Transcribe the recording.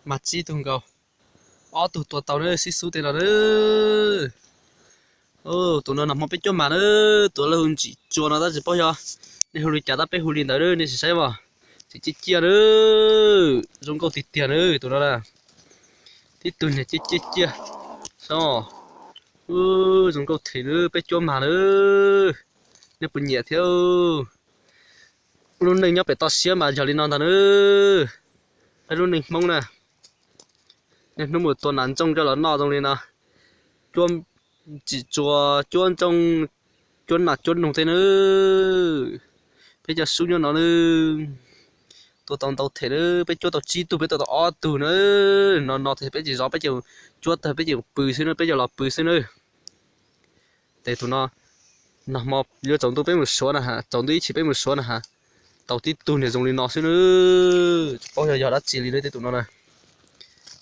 Mas tsib tug nkaus, ob tug tua tau na, sib xub tej no na. Tus no nag hmo peb cuab mas na, tus lawv hu ntsim tsuas no tab tsis paub yog nej hu li cas tab peb hu li ntawd, nej sim saib as. Tseem ciaj ciaj na, zoo nkauj tiag tiag na tus no na. Tib tug niag ciaj ciaj ciaj, saib, zoo nkauj thiab na, peb cuab mas na. Nej puas nyiam thiab? Lub neej nyob pem toj siab mas yog li no ntag na. Peb lub neej Hmoob na, niaj hnub mus tua nas ntsooj coj los noj zoo li no, cuab ntsim tsuas, cuab ntsooj, cuab nas cuab noog tej na. Peb cov sub nyob no na, tua tau ntau thiab na, peb cuab tau tsib tug, peb tua tau ob tug na. No no ces peb tsis zov, peb ces cuab tag peb ces pw xwb na, peb cov los pw xwb na. Ces tus no, nag hmo yuav tsaus ntuj peb mus suav na has, tsaus ntuj ib chim peb mus suav na has, tau tib tug niag zoo li no xwb na. Tsis paub yog yog dab tsi li na tej tus no na.